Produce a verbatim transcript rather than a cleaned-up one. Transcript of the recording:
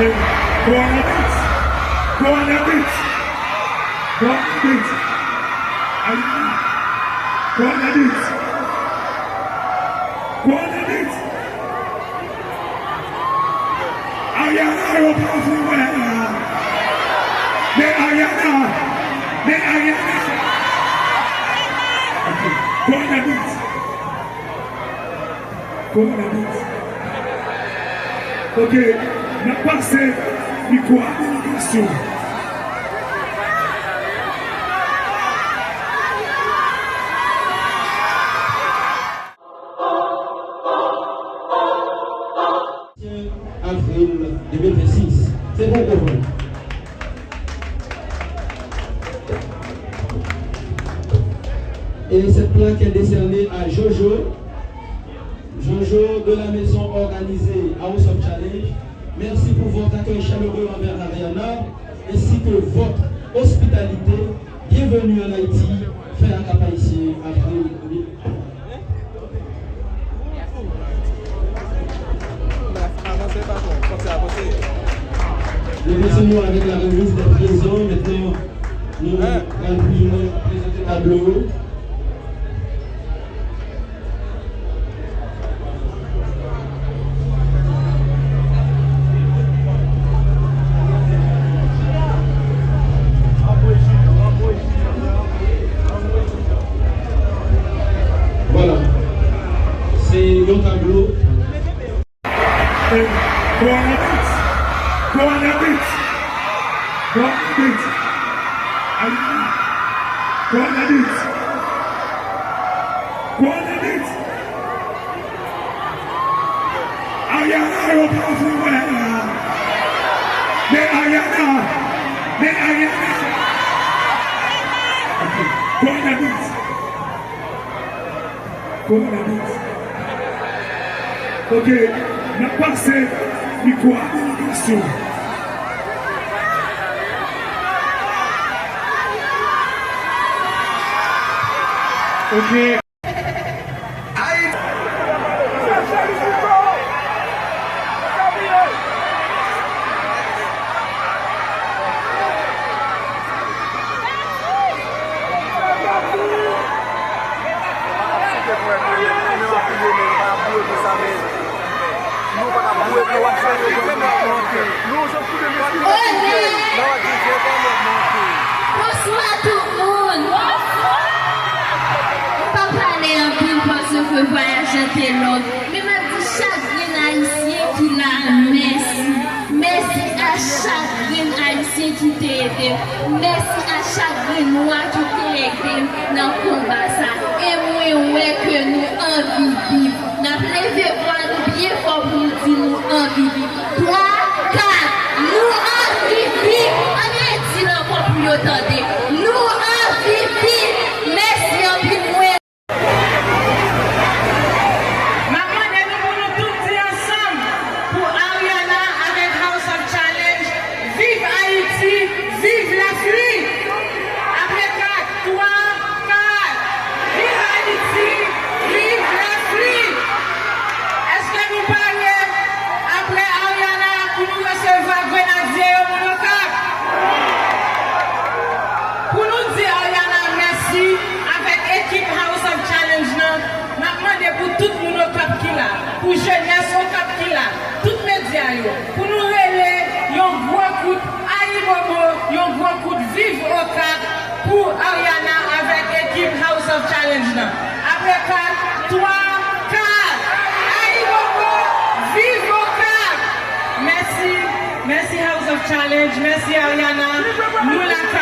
Corona Beats. Corona Beats. Corona Beats. Ay, Corona Beats. Corona Beats. Ariana, yo pa vle wè la. Men Ariana. Men Ariana. Ok. Corona Beats. Corona Beats. Ok, n ap pase mikwo a delegasyon. Avril de mil vennsis. Se pou w konprann. Et cette plaque est décernée à Jojo. Jojo de la maison organisée House of Challenge, merci pour votre accueil chaleureux envers Ariana, ainsi que votre hospitalité. Bienvenue en Haïti, fin à Cap Haïtien, avril deux mille. Nou kontinye avec la remise des présents. Maintenant, nous allons plus ou moins présenter tablo. Voilà. Se yon tablo. Corona Beats. Corona Beats. Corona Beats. Ay, Corona Beats. Corona Beats. Ariana, yo pa vle wè la. Men Ariana. Men Ariana. Ok. Corona Beats. Corona Beats. Ok, n ap pase mikwo a delegasyon. Ok. Ayiti. Bonswa tout moun! M pa pale anpil paske vwayaj lan te long, men m ap di chak grenn Ayisyen ki la, mèsi. Mèsi a chak grenn Ayisyen ki te ede m. Mèsi a chak grenn nwa ki te ede m nan konba sa. E mwen wè ke nou anvi viv. N ap leve vwa nou byen fò pou nou di nou anvi viv. Twa, kat, nou anvi viv. Ann redi l ankò pou yo tande. Nou anvi viv. Mèsi anpil, mwen. M ap mande nou pou nou tout di ansanm pou Ariana avèk House of Challenge, viv Ayiti, viv Lafrik! Apre kat, twa, kat, viv Ayiti, viv Lafrik! Èske nou pare apre Ariana pou nou resevwa grenadye yo, moun Okap? Pou nou di Ariana mèsi avèk ekip House of Challenge lan, n ap mande pou tout moun Okap ki la, pou jenès Okap ki la, tout medya yo, pou nou rele yon gwo kout ayibobo, yon gwo kout viv Okap pou Ariana avèk ekip House of Challenge lan. Apre kat, twa, kat, ayibobo, viv Okap! Mèsi, mèsi House of Challenge, mèsi Ariana, nou la.